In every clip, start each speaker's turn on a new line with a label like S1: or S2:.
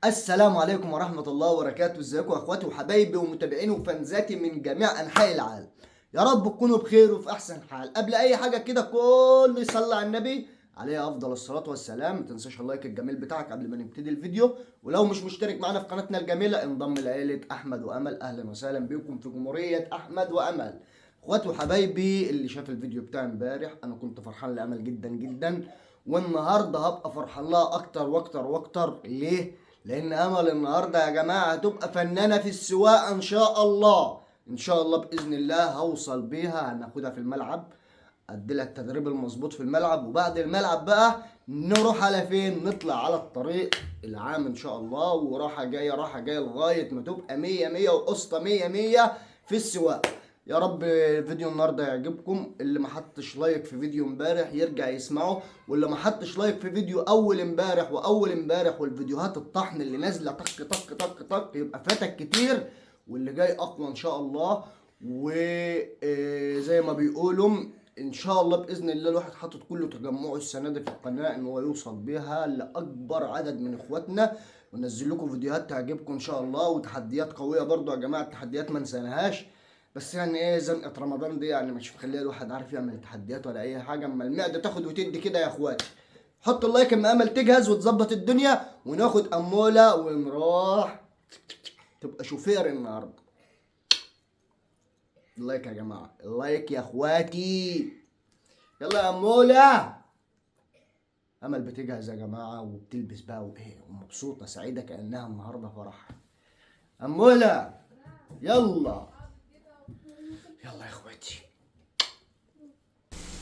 S1: السلام عليكم ورحمة الله وبركاته. ازيكم يا اخواتي وحبايبي ومتابعيني وفانزاتي من جميع انحاء العالم؟ يا رب تكونوا بخير وفي احسن حال. قبل اي حاجة كده كله يصلي على النبي عليه افضل الصلاة والسلام. ما تنساش ال like الجميل بتاعك قبل ما نبتدي الفيديو، ولو مش مشترك معانا في قناتنا الجميلة انضم لعيلة احمد وامل. اهلا وسهلا بكم في جمهورية احمد وامل. اخواتي وحبايبي، اللي شاف الفيديو بتاع امبارح انا كنت فرحان لامل جدا جدا، والنهارده هبقى فرحان لها اكتر واكتر واكتر. ليه؟ لان امل النهارده يا جماعة هتبقى فنانة في السواقة ان شاء الله. ان شاء الله باذن الله هوصل بيها، هناخدها في الملعب، ادي لها التدريب المظبوط في الملعب، وبعد الملعب بقى نروح على فين؟ نطلع على الطريق العام ان شاء الله، وراحة جاية راحة جاية لغاية ما تبقى 100 100 وقسطه 100 100 في السواقة. يا رب فيديو النهارده يعجبكم. اللي ما حطش like في فيديو امبارح يرجع يسمعه، واللي ما حطش like في فيديو اول امبارح واول امبارح والفيديوهات الطحن اللي نازله طق طق طق طق يبقى فاتك كتير، واللي جاي اقوى ان شاء الله. وزي ما بيقولوا ان شاء الله باذن الله الواحد حاطط كله تجمعه السنة دي في القناة ان هو يوصل بيها لاكبر عدد من اخواتنا، وننزل لكم فيديوهات تعجبكم ان شاء الله، وتحديات قوية برضو يا جماعة. التحديات ما نسيناهاش، بس يعني ايه زنقه رمضان دي يعني مش مخليه الواحد عارف يعمل تحديات ولا اي حاجة، اما المعدة تاخد وتدي كده يا اخواتي. حطوا ال like اما امل تجهز وتظبط الدنيا، وناخد اموله ونروح تبقى شوفير النهارده. ال like يا جماعة، ال like يا اخواتي. يلا يا اموله. امل بتجهز يا جماعة وبتلبس بقى وايه ومبسوطة سعيدة كانها النهارده فرح. اموله يلا يلا يا اخواتي.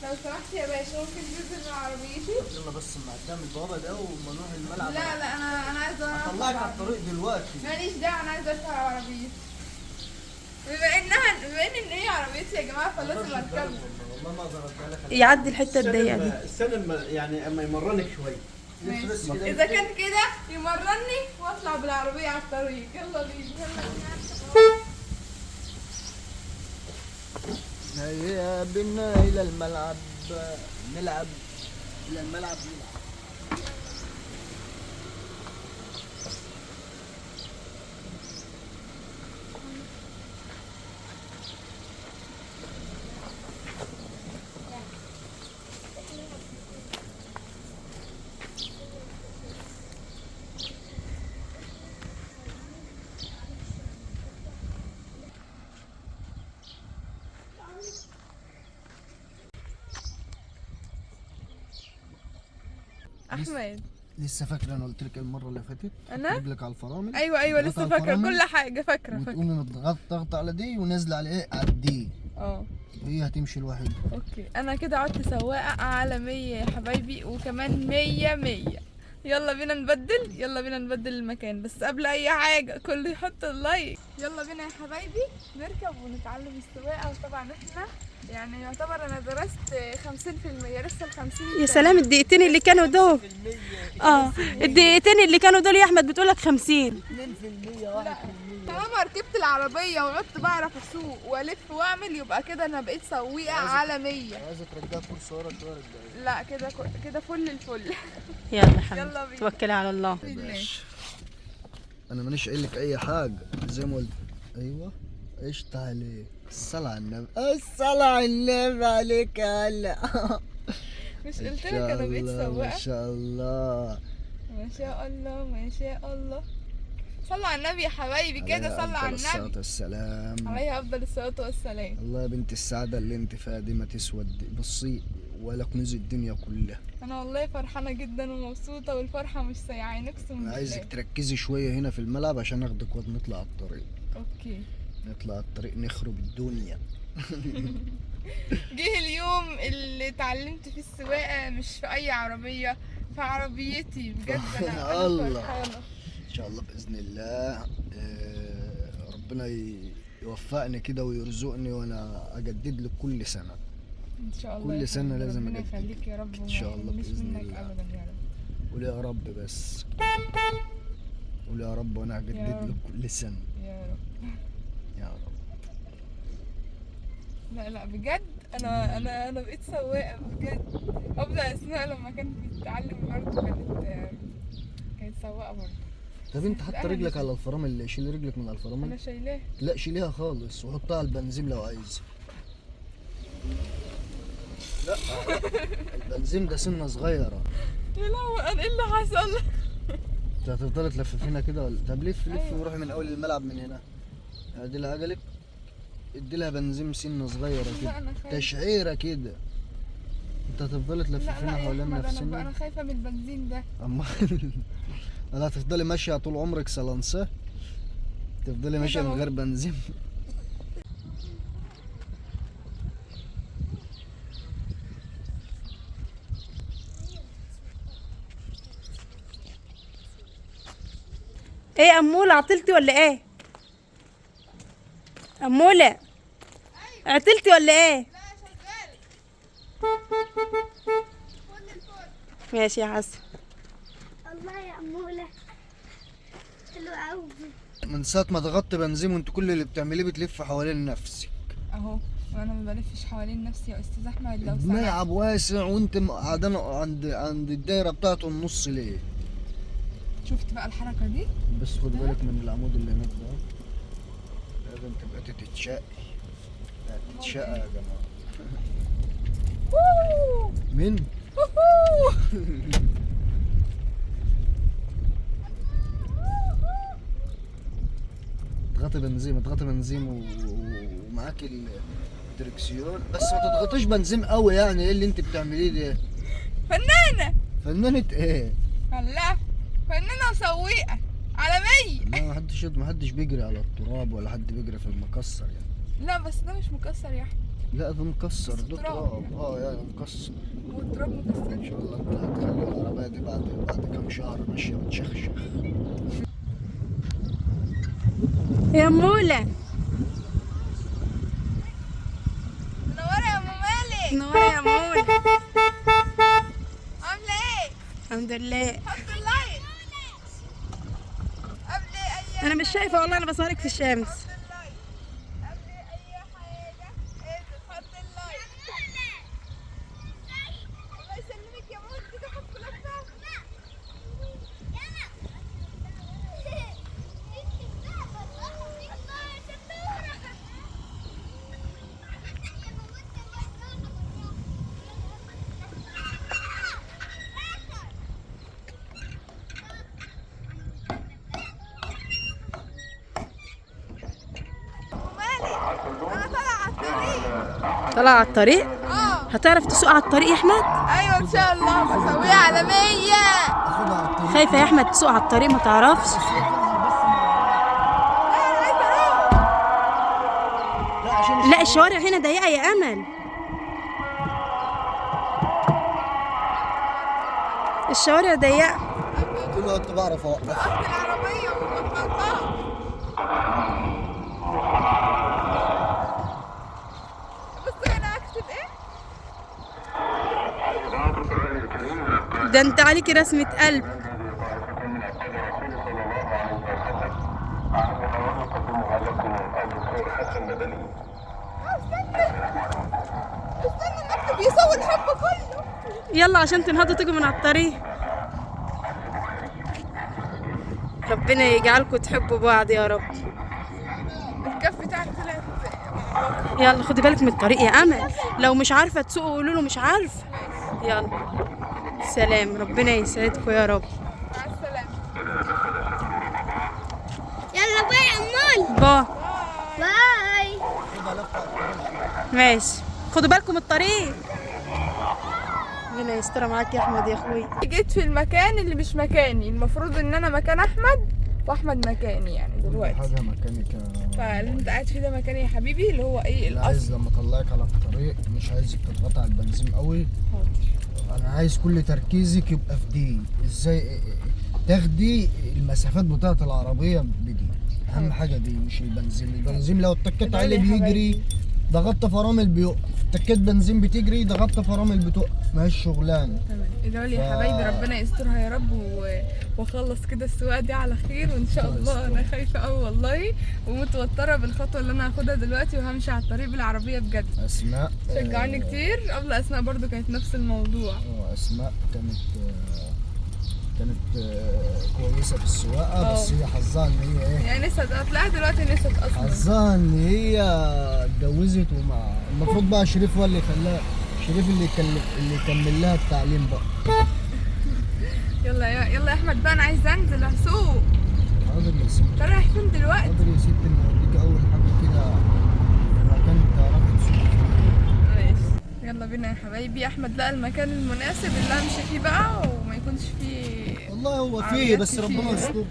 S2: لو سمحت يا باشا ممكن تنزل من عربيتي؟
S1: يلا بس ما قدام البوابة ده وما نروح الملعب.
S2: لا لا انا عايزه
S1: هطلعك على الطريق دلوقتي.
S2: ماليش دعوه، انا عايزه اركب عربيتي. بما ان هي عربيتي يا جماعة فلازم اركبها.
S1: والله ما اقدر اديها لك.
S3: يعدي الحتة الضيقه دي.
S4: استنى يعني اما يمرنك شوية.
S1: بس كده.
S2: اذا كان كده يمرني واطلع بالعربية على الطريق. يلا بينا يلا بينا.
S1: هيا بنا الى الملعب نلعب، الى الملعب نلعب.
S2: احمد
S1: لسه فاكره انا قلت لك المرة اللي فاتت
S2: انا
S1: رجلك على الفرامل.
S2: ايوه لسه فاكره كل حاجة، فاكره.
S1: وتقومي مضغط ضغط على دي ونازلة على ايه؟ على الدي. هي هتمشي لوحدها.
S2: okay انا كده قعدت سواقة عالمية يا حبايبي، وكمان 100 100. يلا بينا نبدل، يلا بينا نبدل المكان، بس قبل اي حاجة كله يحط ال like. يلا بينا يا حبايبي نركب ونتعلم السواقة. وطبعا احنا يعني يعتبر انا درست 50%، لسه ال 50.
S3: يا سلام الدقيقتين اللي كانوا دول. الدقيقتين اللي كانوا دول يا احمد بتقولك 50.
S1: 2% 1%.
S2: طالما ركبت العربية وقعدت بعرف اسوق والف واعمل يبقى كده انا بقيت سواقة عالمية.
S1: عايزه ترجعي كرسي ورا شوية رجعي.
S2: لا كده كده فل الفل.
S3: يلا حبيبي
S2: يلا بينا.
S3: توكلي على الله.
S1: انا مانيش قايل لك اي حاجة زي ما قلت. ايوه قشطه عليك. الصلاة على النبي، الصلاة على النبي عليك يا هلا.
S2: مش قلت لك انا بقيت
S1: ما
S2: سواقة؟
S1: شاء الله
S2: ما شاء الله ما شاء الله. صلوا على النبي يا حبايبي كده، صلوا على النبي
S1: الصلاة والسلام.
S2: عليها افضل الصلاة والسلام.
S1: الله يا بنت السعادة اللي انت فيها دي ما تسوى بصي ولا كنوز الدنيا كلها.
S2: انا والله فرحانة جدا ومبسوطة، والفرحه مش سايعاني اقسم بالله.
S1: انا عايزك تركزي شوية هنا في الملعب عشان اخدك ونطلع على الطريق.
S2: okay
S1: نطلع على الطريق نخرب الدنيا.
S2: جه اليوم اللي اتعلمت فيه السواقة، مش في اي عربية، في عربيتي بجد. انا
S1: الله.
S2: فرحانة
S1: ان شاء الله باذن الله. ربنا يوفقني كده ويرزقني وانا اجدد لك كل سنة.
S2: ان شاء الله
S1: كل سنة لازم
S2: ربنا
S1: اجدد.
S2: يخليك يا رب
S1: ان شاء الله
S2: وما يحرمنيش
S1: باذن
S2: منك
S1: الله.
S2: ابدا يا رب.
S1: قول يا رب بس، قول يا رب وانا هجدد لك كل سنة
S2: يا رب
S1: يا رب.
S2: لا لا بجد انا انا بقيت سواقة بجد. ابدا اسماء لما كانت بتتعلم برضه كانت سواقة برضه.
S1: طب انت حط رجلك على الفرامل، اللي شيل رجلك من على الفرامل.
S2: انا شايلاه.
S1: لا شيليها خالص وحطها على البنزين لو عايز. لا البنزين ده سنة صغيرة.
S2: يا لهوي انا ايه اللي حصل؟
S1: انت هتفضلي تلففينا كده ولا؟ طب لف لف وروحي من اول الملعب من هنا. ادي لها عجلك، ادي لها بنزين سنة صغيرة كده، تشعيره كده. انت هتفضلي تلففينا حوالين نفسنا.
S2: انا خايفة من البنزين ده.
S1: اما لا هتفضلي ماشية طول عمرك سلانسه، تفضلي ماشية من غير بنزين.
S3: ايه اموله عطلتي ولا ايه؟ اموله عطلتي ولا ايه؟
S2: لا شغال.
S3: ماشي يا حسن.
S5: الله يا اموله حلو قوي.
S1: من ساعة ما ضغطت بنزين وانت كل اللي بتعمليه بتلف حوالين نفسك.
S2: اهو وانا ما بلفش حوالين نفسي يا استاذ احمد لو سمحت.
S1: ملعب واسع وانت قاعدين عند الدايرة بتاعته النص ليه؟
S2: شفت بقى الحركة دي؟
S1: بس خد بالك من العمود اللي هناك ده، لازم تبقى تتشقي. تتشقى يا جماعة. مين؟ اضغطي بنزين، اضغطي بنزين ومعاك الدركسيون، بس ما تضغطيش بنزين قوي. يعني ايه اللي انت بتعمليه ده؟
S2: فنانة.
S1: فنانة ايه؟
S2: لا فنانة وسويقه عالمية.
S1: لا ما حدش بيجري على التراب ولا حد بيجري في المكسر يعني.
S2: لا بس ده مش مكسر يا احمد.
S1: لا ده مكسر، ده تراب. يعني مكسر.
S2: والتراب مكسر.
S1: ان شاء الله انت هتخلي العربية دي بعد كام شهر ماشية بتشخشخ.
S3: يا مولا
S2: منورة يا ام مالك.
S3: منورة يا مولا.
S2: عامله ايه؟
S3: الحمد لله.
S2: حط ال like قبل اي.
S3: انا مش شايفه والله، انا بصورك في الشمس.
S2: حط ال like قبل اي حاجة، حط ال like. الله يسلمك يا مولا. كده خد لفه.
S3: طلع على الطريق. هتعرف تسوق على الطريق يا احمد؟
S2: ايوه ان شاء الله بسويها عالمية.
S3: خايفة يا احمد تسوق على الطريق ما تعرفش؟ لا الشوارع هنا ضيقه يا امل. الشوارع ضيقه.
S1: طول الوقت بعرف اوقف
S2: العربية وبطلتها. بص انا اكتب ايه؟
S3: ده انت عليكي رسمة قلب.
S2: استنى نكتب يسوي الحب كله.
S3: يلا عشان تنهضوا تيجوا من على الطريق. ربنا يجعلكم تحبوا بعض يا رب.
S2: الكف بتاعك طلعت.
S3: يلا خدي بالك من الطريق يا امل، لو مش عارفه تسوقي قولوا له مش عارفه. يلا سلام، ربنا يسعدكم يا رب.
S2: مع السلامة.
S5: يلا bye يا امول.
S3: bye
S5: bye.
S3: ماشي، خدوا بالكم من الطريق. ربنا يستر معاك يا احمد يا اخوي.
S2: جيت في المكان اللي مش مكاني، المفروض ان انا مكان احمد واحمد مكاني يعني دلوقتي.
S1: حاجة مكانك.
S2: فاللي انت قاعد فيه ده مكاني يا حبيبي، اللي هو ايه
S1: انا عايز
S2: الاصل.
S1: لما اطلعك على الطريق مش عايزك تضغطي على البنزين قوي.
S2: حاضر.
S1: انا عايز كل تركيزك يبقى في دي، ازاي تاخدي المسافات بتاعه العربية بدي. اهم حاجة دي مش البنزين. البنزين لو اتكيت عليه بيجري، ضغطت فرامل بيقف، اتكيت بنزين بتجري، ضغطت فرامل بتقف. ما هيش شغلانة.
S2: تمام، ادعوا لي يا حبايبي ربنا يسترها يا رب واخلص كده السواقة دي على خير وان شاء الله. انا خايفة قوي والله ومتوتره بالخطوه اللي انا هاخدها دلوقتي وهمشي على الطريق بالعربية بجد.
S1: اسماء
S2: شجعوني كتير. قبل اسماء برضو كانت نفس الموضوع.
S1: اسماء كانت كانت كويسة في السواقة، بس هي حظها ان هي ايه
S2: يعني نسيت، هتلاقيها دلوقتي نسيت اصلا.
S1: حظها ان هي اتجوزت، ومع المفروض بقى شريف هو اللي خلاها، شريف اللي يكمل لها التعليم بقى.
S2: يلا يا يلا يا احمد بقى، انا عايزه انزل اسوق.
S1: حاضر يا ستي.
S2: انت رايح فين دلوقتي؟
S1: حاضر يا ستي، نوديك اول حاجة كده مكان تعرفي تسوقي فيه.
S2: ماشي يلا بينا يا حبايبي. احمد لقى المكان المناسب اللي امشي فيه بقى وما يكونش فيه.
S1: والله هو فيه، بس ربنا يستر.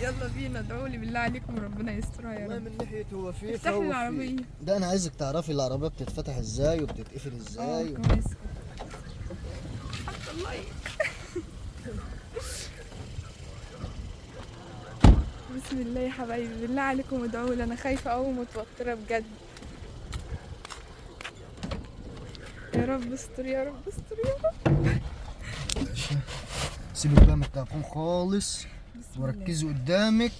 S2: يلا بينا، ادعوا لي بالله عليكم ربنا يسترها يا رب.
S1: والله من ناحية هو فيه،
S2: افتح لي العربية.
S1: ده انا عايزك تعرفي العربية بتتفتح ازاي وبتتقفل ازاي.
S2: كويس. حط ال like. بسم الله يا حبايبي، بالله عليكم ادعوا لي، انا خايفة قوي ومتوتره بجد. يا رب استر يا رب استر يا رب.
S1: ماشي، سيبك بقى من التليفون خالص وركزي قدامك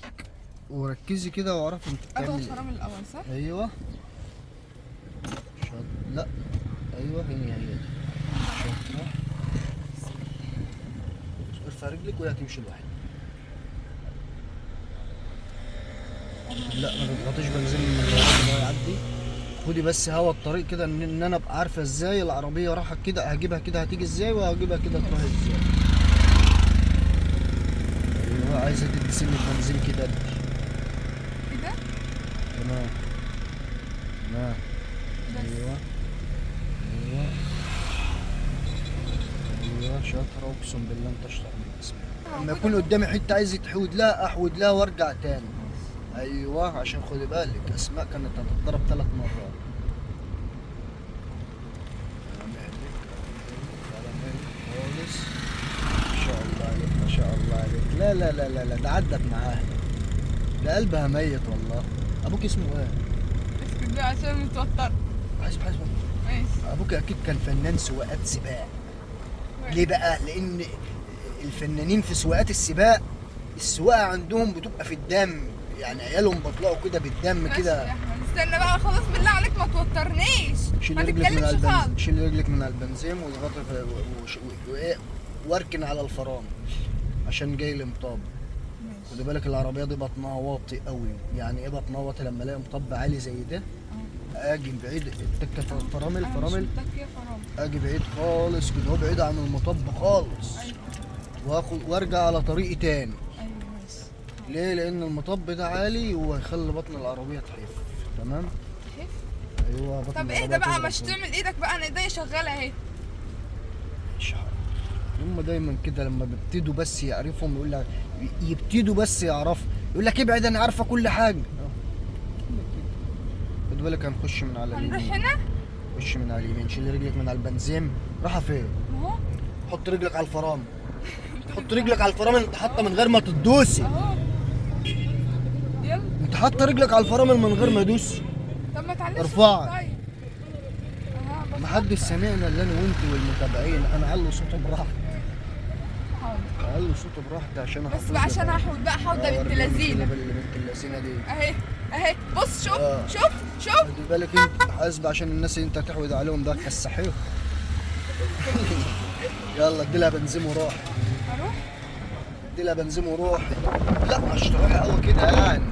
S1: وركزي كده واعرفي انت بتعملي ايه.
S2: اضغط فرامل الاول صح؟
S1: ايوه. لا ايوه هي هي دي. شاطرة. ارفع رجلك وهي هتمشي لوحدها. لا ما تضغطيش بنزين من الغرام يعدي، خدي بس هوا الطريق كده، ان انا ابقى عارفه ازاي العربية راحت كده، هجيبها كده هتيجي ازاي، وهجيبها كده تروح ازاي. ايوه عايزه تدي سنة بنزين كده
S2: كده
S1: تمام تمام. ايوه ايوه ايوه شاطرة، اقسم بالله انت اشطر من اسمك. لما يكون قدامي حتة عايز تحود لها احود لها وارجع تاني. ايوه عشان خدي بالك اسماء كانت هتتضرب 3 مرات. على مهلك على مهلك خالص. ما شاء الله عليك ما شاء الله عليك. لا لا لا لا لا، ده عدت معاها، ده قلبها ميت والله. ابوك اسمه ايه؟
S2: اسكت بقى عشان متوتر.
S1: حاسب حاسب.
S2: ماشي.
S1: ابوك اكيد كان فنان سواقات سباق. ليه بقى؟ لان الفنانين في سواقات السباق السواقة عندهم بتبقى في الدم، يعني عيالهم بيطلعوا كده بالدم كده.
S2: استنى بقى خلاص بالله عليك ما توترنيش، ما تتكلمش خالص.
S1: شيل رجلك من على البنزين واضغطي واركن على الفرامل عشان جاي لي مطب. خدي بالك العربية دي بطنها واطي قوي. يعني ايه بطنها واطي؟ لما الاقي مطب عالي زي ده اجي بعيد التكه فرامل فرامل، اجي بعيد خالص كده، هو بعيد عن المطب خالص.
S2: أيوة.
S1: واخد وارجع على طريقي تاني. ليه؟ لأن المطب ده عالي وهيخلي بطن العربية تحف. تمام؟
S2: تحف؟
S1: أيوه بطن.
S2: طب اهدى بقى، مش تعمل ايدك بقى، أنا ايديا شغالة أهي.
S1: مش عارف هما دايما كده لما بيبتدوا بس يعرفهم يقول لك، يبتدوا بس يعرفوا يقول لك ابعد أنا عارفة كل حاجة. خد بالك هنخش من على اليمين.
S2: هنروح هنا؟
S1: خش من على اليمين، شيل رجلك من على البنزين. رايحة فين؟
S2: أهو.
S1: حط رجلك على الفرامل. حط رجلك على الفرامل، أنت حاطة من غير ما تدوسي.
S2: أهو. يلا.
S1: انت حاطه رجلك على الفرامل من غير ما ادوس.
S2: طب ما تعليش.
S1: ارفعي.
S2: طيب.
S1: محدش سامعنا الا انا وانت والمتابعين. انا علو صوته براحتي.
S2: حاضر.
S1: علو صوته براحتي عشان
S2: بس بقى، عشان هحود بقى حوضه بنت لذينه.
S1: بنت اللذينه دي
S2: اهي اهي. بص شوف شوف شوف.
S1: خدي بالك انت حاسب عشان الناس اللي انت هتحود عليهم ده كسحيهم. يلا ادي لها بنزين وروح.
S2: اروح؟
S1: ادي لها بنزين وروح. لا مش تروحي قوي كده يعني.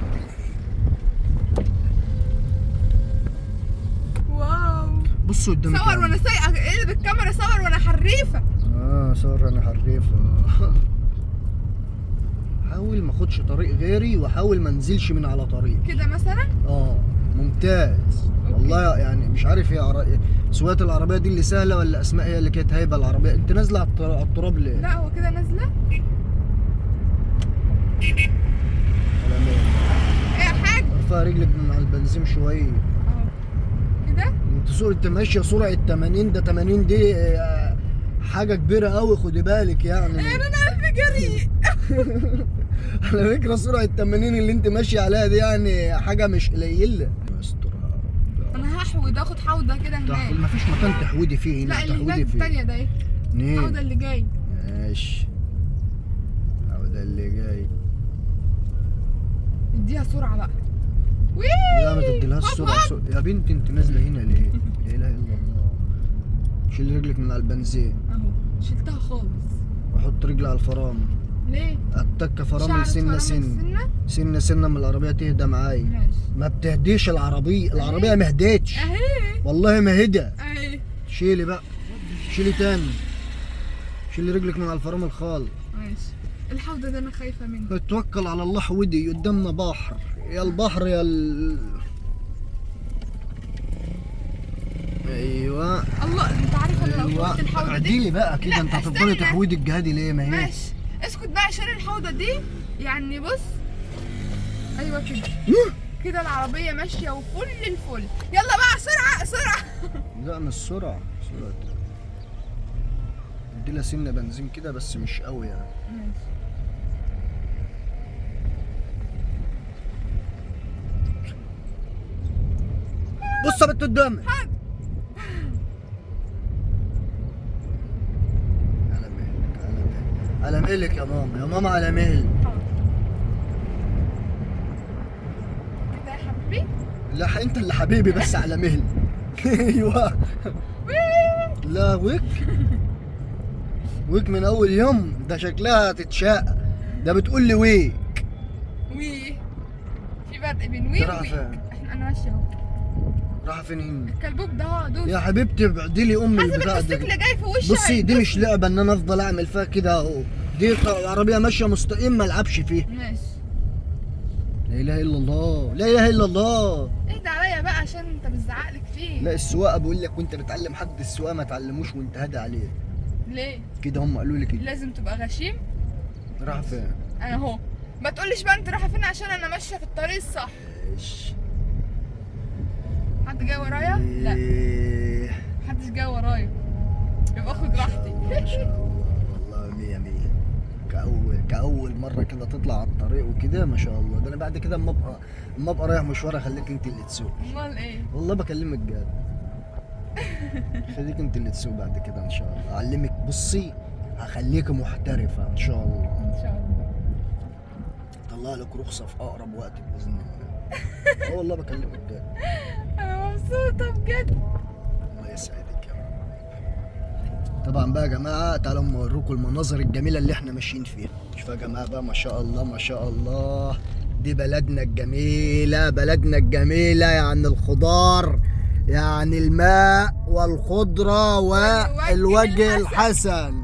S2: wow.
S1: بصوا قدامك.
S2: صور وانا سايقه، اقلب الكاميرا صور وانا حريفه.
S1: صور انا حريفه. حاول ما اخدش طريق غيري، وحاول ما انزلش من على طريق
S2: كده مثلا.
S1: ممتاز. okay. والله يعني مش عارف هي سواقة العربية دي اللي سهلة ولا اسماء هي اللي كانت هايبه العربية. انت نازله على التراب ليه؟
S2: لا هو كده نازله. ايه يا حاج؟
S1: ارفع رجلك من على البنزين شوية.
S2: اهو كده.
S1: انت سرعة، انت ماشية سرعة 80، ده 80 دي حاجة كبيرة قوي، خدي بالك يعني.
S2: يعني انا قلبي جري.
S1: على فكرة سرعة 80 اللي انت ماشية عليها دي يعني حاجة مش قليله. استر يا رب.
S2: انا هحود، اخد حوضه كده هناك.
S1: مفيش مكان تحودي فيه هنا.
S2: لا اللي هناك الثانية ده ايه؟ الحوضه اللي جاي.
S1: ماشي، الحوضه اللي جاي.
S2: اديها سرعة بقى.
S1: لا ما تديلهاش سرعة يا بنتي، انت نازله هنا ليه؟ لا اله الا الله. شيل رجلك من على البنزين.
S2: اهو شلتها خالص.
S1: حط رجلي على الفرامل.
S2: ليه؟
S1: اتك فرامل سنة سنة
S2: سنة
S1: سنة سنة من العربية تهدى معايا.
S2: ماشي.
S1: ما بتهديش العربية، العربية ما هديتش
S2: اهي
S1: والله ما هدى.
S2: اهي.
S1: شيلي بقى، شيلي تاني، شيلي رجلك من على الفرامل خالص.
S2: ماشي. الحوض ده انا خايفة منه.
S1: اتوكل على الله ودي قدامنا بحر، يا البحر يا ال... ايوه
S2: الله، انت عارف انا لو
S1: ايوه.
S2: حوضت الحوضه دي
S1: اعدلي بقى كده، انت هتفضلي تحويدي الجهادي ليه؟ ما هي
S2: ماشي اسكت بقى عشان الحوضه دي يعني. بص ايوه كده كده العربية ماشية وفل الفل. يلا بقى سرعة سرعة.
S1: لا مش سرعة، سرعة اديلها سنة بنزين كده بس مش قوي يعني.
S2: ماشي.
S1: بص يا بنت قدامك. على مهلك على مهلك على مهلك يا ماما، يا ماما على مهلك.
S2: كده يا حبيبي.
S1: لا انت اللي حبيبي بس على مهلك. ايوه. لا ويك ويك من اول يوم ده شكلها هتتشاق. ده بتقول لي ويك
S2: وي، في فرق بين وي
S1: رايحة
S2: وويك.
S1: فين؟
S2: احنا انا ماشية اهو.
S1: رايحة فين هنا؟
S2: الكلبوب ده اهو دوس.
S1: يا حبيبتي ابعدي لي ام
S2: حاسب
S1: البتاع ده.
S2: الموتوسيكل جاي في وشي.
S1: بصي دي مش لعبه ان انا افضل اعمل فيها كده اهو، دي العربية ماشية مستقيم ما العبش فيها.
S2: ماشي.
S1: لا اله الا الله، لا اله الا الله.
S2: اهدى عليا بقى عشان انت بتزعق لي كتير.
S1: لا السواقة بقول لك، وانت بتعلم حد السواقة ما تعلموش وانت هادي عليه
S2: ليه؟
S1: كده، هم قالوا لي كده.
S2: لازم تبقى غشيم.
S1: راح فين؟
S2: انا اهو. ما تقوليش بقى انت رايحة فين عشان انا ماشية في الطريق الصح.
S1: ماشي.
S2: حد جاي ورايا؟ لا
S1: إيه.
S2: محدش جاي ورايا، يبقى اخد راحتي.
S1: ما شاء الله والله مية مية. كأول مرة كده تطلع على الطريق وكده ما شاء الله. ده انا بعد كده اما ابقى رايح مشوار اخليك انت اللي تسوق.
S2: امال ايه؟
S1: والله بكلمك جد. خليك انت اللي تسوق بعد كده ان شاء الله. اعلمك، بصي هخليك محترفة ان شاء الله.
S2: ان شاء الله.
S1: طلع لك رخصة في اقرب وقت باذن الله. اه والله بكلمك جد.
S2: انا مبسوطة بجد.
S1: الله يسعدك يا رب. طبعا بقى يا جماعة تعالوا اما اوريكم المناظر الجميلة اللي احنا ماشيين فيها. شوفوا يا جماعة بقى ما شاء الله ما شاء الله، دي بلدنا الجميلة، بلدنا الجميلة يعني الخضار، يعني الماء والخضره والوجه الحسن.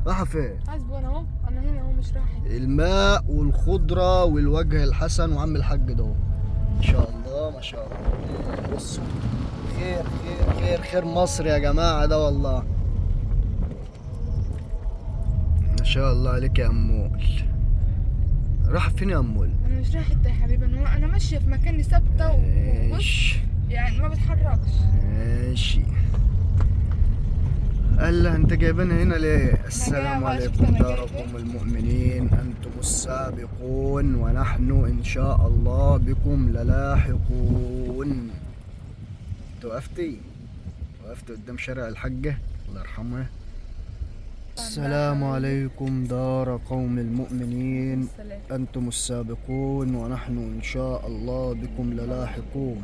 S1: راح فين؟
S2: حاسبه انا اهو، انا هنا اهو مش رايحة.
S1: الماء والخضره والوجه الحسن وعم الحاج ده ما شاء الله ما شاء الله. بصوا خير خير خير خير مصر يا جماعة ده والله. ما شاء الله عليك يا امول. راح فين يا امول؟
S2: انا مش رايحة حتة يا حبيبي، انا ماشية في مكاني ثابتة وبص يعني ما بتحركش.
S1: ماشي. الله انت جايبنا هنا ليه؟ السلام عليكم دار قوم المؤمنين، انتم السابقون ونحن ان شاء الله بكم للاحقون. انت وقفتي؟ وقفت قدام شارع الحجة الله يرحمها. السلام عليكم دار قوم المؤمنين، انتم السابقون ونحن ان شاء الله بكم للاحقون.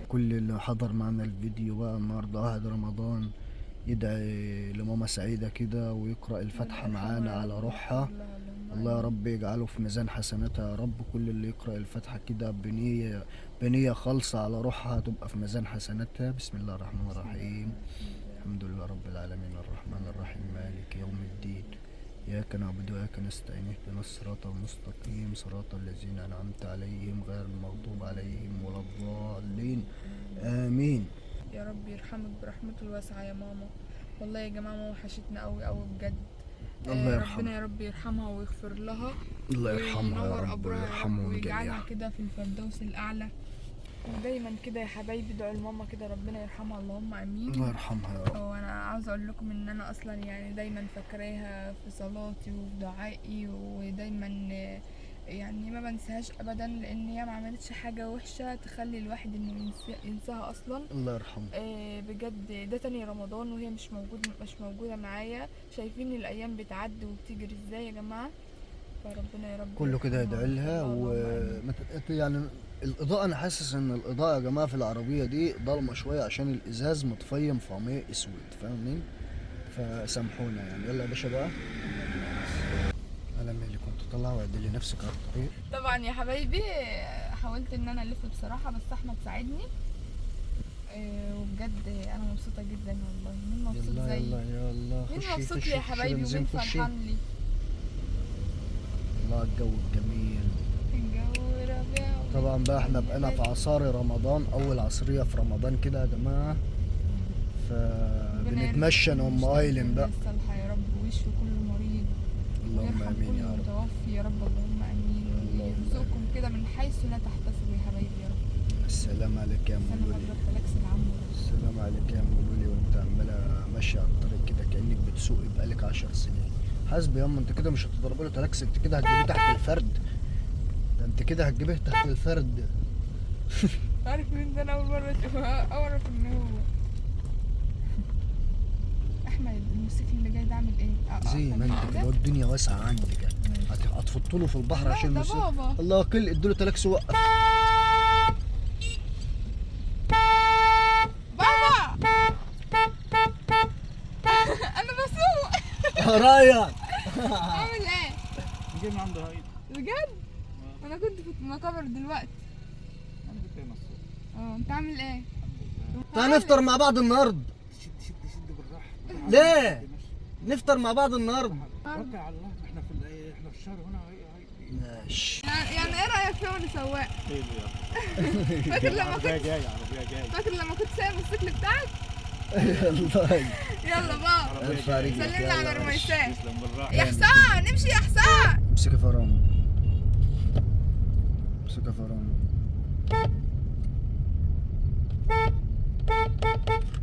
S1: كل اللي حضر معنا الفيديو بقى النهارده 1 رمضان يدعي لماما سعيدة كده ويقرأ الفاتحة معانا على روحها. الله يا رب يجعله في ميزان حسناتها يا رب. كل اللي يقرأ الفاتحة كده بنية خالصة على روحها تبقى في ميزان حسناتها. بسم الله الرحمن الرحيم، الحمد لله رب العالمين، الرحمن الرحيم، مالك يوم الدين، إياك نعبد وإياك نستعين، اهدنا الصراط المستقيم، صراط الذين أنعمت عليهم غير المغضوب عليهم ولا الضالين، آمين.
S2: يا رب يرحمك برحمته الواسعة يا ماما. والله يا جماعة ماما وحشتنا قوي قوي بجد.
S1: الله يرحمها،
S2: ربنا يا رب يرحمها ويغفر لها.
S1: الله يرحمها يا
S2: وينور
S1: رب
S2: قبرها يا رب
S1: ويرحمهم
S2: ويجعلها
S1: جميعا.
S2: كده في الفردوس الأعلى. ودايما كده يا حبايبي ادعوا لماما كده ربنا يرحمها، اللهم امين.
S1: الله يرحمها يا رب.
S2: وانا عاوزه اقول لكم ان انا اصلا يعني دايما فاكراها في صلاتي وفي دعائي، ودايما يعني ما بنساهاش ابدا، لان هي ما عملتش حاجة وحشة تخلي الواحد انه ينساها اصلا.
S1: الله يرحمها.
S2: بجد ده تاني رمضان وهي مش موجودة معايا. شايفين الايام بتعدي وبتجري ازاي يا جماعة. فربنا يا رب
S1: كله كده يدعي لها. و يعني الاضاءة، انا حاسس ان الاضاءة يا جماعة في العربية دي ضلمة شوية عشان الازاز متفيم في عميق اسود، فاهمين؟ فسامحونا يعني. يلا يا باشا بقى. طلع وعدلي نفسك على الطريق.
S2: طبعا يا حبايبي حاولت ان انا الف بصراحة، بس احمد ساعدني. وبجد انا مبسوطة جدا والله. مين مبسوط
S1: يلا
S2: زيي؟
S1: يلا يلا،
S2: مين
S1: خشي
S2: مبسوط
S1: خشي
S2: لي يا
S1: خشي
S2: حبايبي؟
S1: بنزين،
S2: ومين
S1: خشي.
S2: فرحان لي؟
S1: الله الجو الجميل.
S2: الجو ربيع.
S1: طبعا بقى احنا بقينا في عصاري رمضان، اول عصرية في رمضان كده يا جماعة، فبنتمشى انا وام ايلين بقى.
S2: الصالحة يا رب، ويشفي كل مريض،
S1: اللهم
S2: ويرحم
S1: امين
S2: كل
S1: يا رب.
S2: متوفي يا رب، اللهم امين.
S1: اللهم
S2: ويرزقكم كده من حيث لا تحتسبوا يا حبايبي يا رب.
S1: السلام عليك يا ام
S2: استنى
S1: لولي.
S2: اضرب فلاكس العم.
S1: السلام عليك يا ام لولي، وانت عماله ماشية على الطريق كده كانك بتسوقي بقالك 10 سنين. حاسب يا اما، انت كده مش هتضرب له تلاكس، انت كده هتجيبيه تحت الفرد. ده انت كده هتجيبيه تحت الفرد.
S2: عارف مين ده؟ انا اول مرة اشوفه، اعرف ان هو احمد. الموتوسيكل اللي جاي ده عامل ايه؟
S1: زي ما انت كده، الدنيا واسعة عندك. هتفط له في البحر
S2: لا،
S1: عشان
S2: ده
S1: الموتوسيكل.
S2: بابا.
S1: الله كل اديله تلاكس وقف.
S2: بابا انا بسوق.
S1: رايح
S2: عامل ايه؟
S6: جاي من عند هايدي.
S2: بجد؟ انا كنت في المقابر دلوقتي.
S6: انا كنت هنا الصبح.
S2: انت عامل ايه؟
S1: تعال نفطر مع بعض النهارده.
S6: شد شد شد بالراحة.
S1: ليه؟ نفطر مع بعض النهارده.
S6: توكل على الله، احنا في احنا في الشهر هنا.
S1: ماشي.
S2: يعني ايه رايك فيه وانا سواق؟
S6: خير يلا.
S2: فاكر لما
S6: عربية
S2: كنت
S6: جاية، عربية جاية.
S2: فاكر لما كنت سايق الموتوسيكل بتاعك؟
S1: يلا
S2: يلا بقى
S1: ارفع رجلك.
S2: سلمنا على رميسان.
S6: تسلم بالراحة.
S2: يا حسان امشي يا حسان.
S1: امسكي فرامل، امسكي فرامل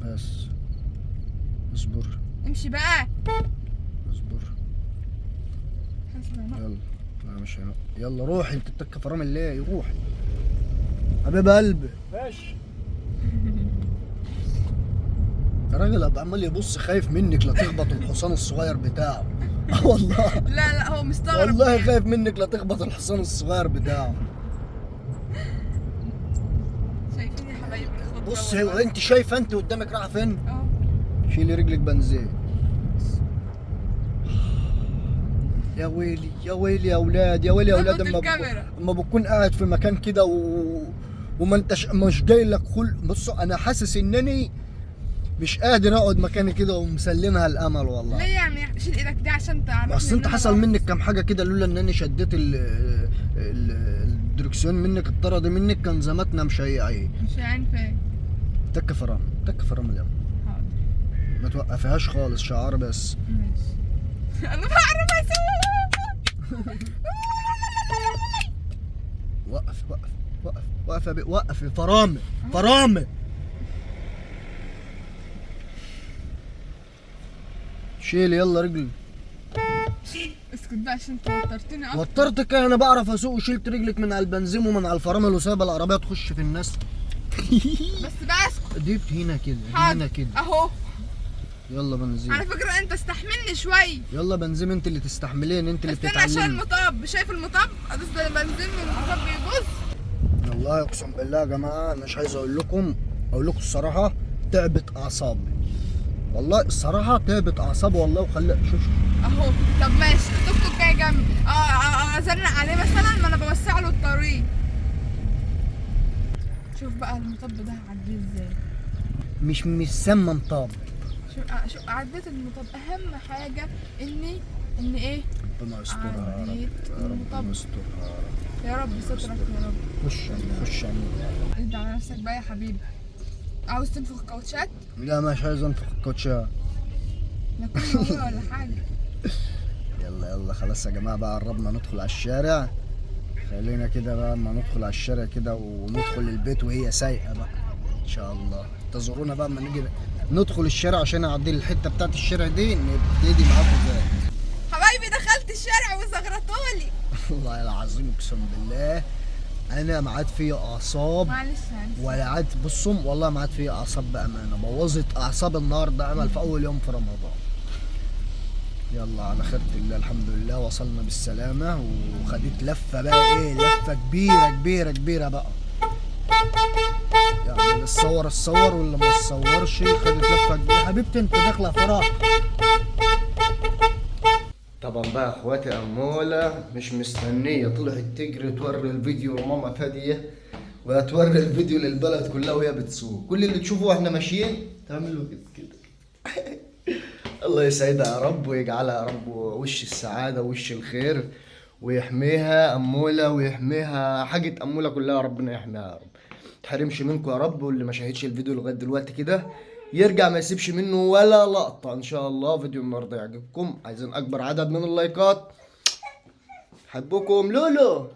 S1: بس. اصبر
S2: امشي بقى.
S1: اصبر. يلا. لا مش هنا. يلا روحي، انت بتك فرامل ليه؟ روحي حبيب قلبي.
S6: ماشي.
S1: الراجل ابقى عمال يبص خايف منك لا تخبط الحصان الصغير بتاعه. والله
S2: لا لا هو مستغرب
S1: والله
S2: يعني.
S1: خايف منك لا تخبط الحصان الصغير بتاعه.
S2: شايفين يا حبايبي الخضرة؟
S1: بص هو انت شايفه انت قدامك رايحة فين؟ شيلي رجلك بنزين. يا ويلي يا ويلي يا اولاد، يا ويلي يا اولاد. اما بكون قاعد في مكان كده وما انتش مش جاي لك خلق. بصوا انا حاسس انني مش قادر اقعد مكاني كده ومسلمها الامل والله.
S2: ليه يعني؟ شيل ايدك دي عشان تعرفني.
S1: اصل انت حصل منك كام حاجة كده، لولا انني شديت الدركسيون منك، الطرد منك، كان زماننا مشيعين.
S2: مشيعين فين؟
S1: تك فرامل، تك فرامل يلا.
S2: حاضر.
S1: ما توقفيهاش خالص، شعار بس.
S2: ماشي. انا بعرف اسوق.
S1: وقف وقف وقف وقف وقف. فرامل فرامل. شيل يلا رجلي.
S2: اسكت بقى عشان انت وترتني اكتر.
S1: وترتك؟ انا بعرف اسوق، وشلت رجلك من على البنزين ومن على الفرامل وسايبه العربية تخش في الناس.
S2: بس بقى اسكت.
S1: دي هنا كده، هنا كده
S2: اهو.
S1: يلا بنزين.
S2: على فكرة انت استحملني شوية.
S1: يلا بنزين، انت اللي تستحملين، انت اللي
S2: استنى عشان
S1: بتتعلمي.
S2: المطب، شايف المطب؟ ادوس بنزين والمطب يبص.
S1: والله اقسم بالله يا جماعة مش عايز اقول لكم، اقول لكم الصراحة تعبت اعصابي والله، الصراحة تعبت اعصابي والله. وخلي شوف
S2: اهو. طب ماشي، التوك توك جاي جنبي، ازنق عليه مثلا، ما انا بوسع له الطريق. شوف بقى المطب ده هعديه ازاي.
S1: مش مسمى مطب.
S2: شوف عديت المطب. اهم حاجة اني ان ايه؟
S1: ربنا يسترها يا رب، ربنا يسترها
S2: يا رب، سترك يا رب.
S1: خش خش.
S2: انت على نفسك بقى يا حبيبي. عاوز تنفخ كاوتشات؟
S1: لا مش عايز انفخ الكاوتشات.
S2: لا كل ولا حاجة.
S1: يلا يلا خلاص يا جماعة بقى، قربنا ندخل على الشارع. خلينا كده بقى اما ندخل على الشارع كده وندخل البيت وهي سايقه بقى ان شاء الله. انتظرونا بقى اما نيجي ندخل الشارع عشان اعدي الحتة بتاعت الشارع دي نبتدي معاكم تاني.
S2: حبايبي دخلت الشارع وزغرطولي.
S1: والله العظيم اقسم بالله انا ما عاد فيا اعصاب.
S2: معلش
S1: ولا عاد بصوا والله ما عاد فيا اعصاب بامانه، بوظت اعصاب النهارده امل في اول يوم في رمضان. يلا على خيرة الله، الحمد لله وصلنا بالسلامة. وخدت لفة بقى ايه، لفة كبيرة كبيرة كبيرة بقى، يعني اللي اتصور اتصور واللي ما اتصورش خدت لفة كبيرة. حبيبتي انت داخلة فرح. طبعا بقى اخواتي اموله مش مستنيه، طلعت تجري توري الفيديو لماما فاديه، وهتوري الفيديو للبلد كلها وهي بتسوق. كل اللي تشوفه واحنا ماشيين تعملوا كده كده. الله يسعدها يا رب ويجعلها يا رب وش السعادة وش الخير، ويحميها اموله ويحميها حاجة اموله كلها، ربنا يحميها يا رب، متحرمش منكم يا رب. واللي ما شاهدش الفيديو لغاية دلوقتي كده يرجع ما يسيبش منه ولا لقطة. ان شاء الله فيديو النهارده يعجبكم، عايزين اكبر عدد من اللايكات. حبكم لولو.